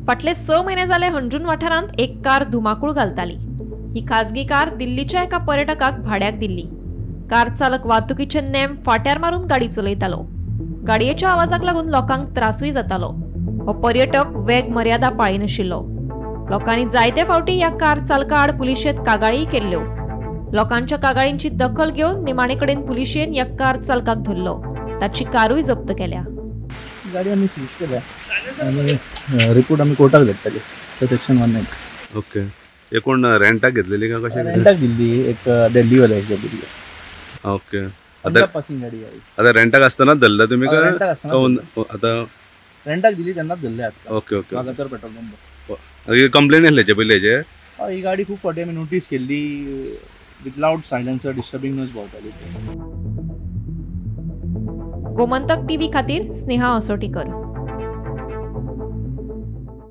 फाटले 6 म्हयने जाले हणजूण वाठारांत एक कार धुमाकूळ घालताली. ही खाजगी कार दिल्लीच्या एका पर्यटकाक भाड्याक दिल्ली. कार चालक वाहतुकीचे नेम फाट्यार मारून गाडी चलयतालो. गाडयेच्या आवाजाक लागून लोकांक त्रासूय जातालो. हो पर्यटक वेग मर्यादा पाळिनाशिल्लो. लोकांनी जायते फावटी ह्या कार चालका आड पुलिशेंत कागाळीय केल्ल्यो. लोकांच्या कागाळींची दखल घेवन निमाणे कडेन पुलिशेन ह्या कार चालकाक धरलो. ताची कारूय जप्त केल्या. गाडी आमी सीज केल्या आनी रिपोर्ट आमी कोर्टाक धाडटले. सेक्शन 19. ओके, हे कोण रेंटाक घेतलेली का कशें? रेंटाक दिल्ली एक दिल्लीवाल्याच्या भुरग्याक. ओके, आता पासिंग गाडी. आता रेंटाक आसतना धरला तुमी? रेंटाक आसतना आता रेंटाक दिली तेन्नाच धरले. आता okay okay, Vagator petrol pump. Complain येयल्ली हेचे पयलीं हेचे? ही गाडी खूब फावटी आमी नोटीस केल्ली, with loud silencer disturbing noise भोंवताली. गोमंतक टीव्ही खातीर स्नेहा असोटीकर.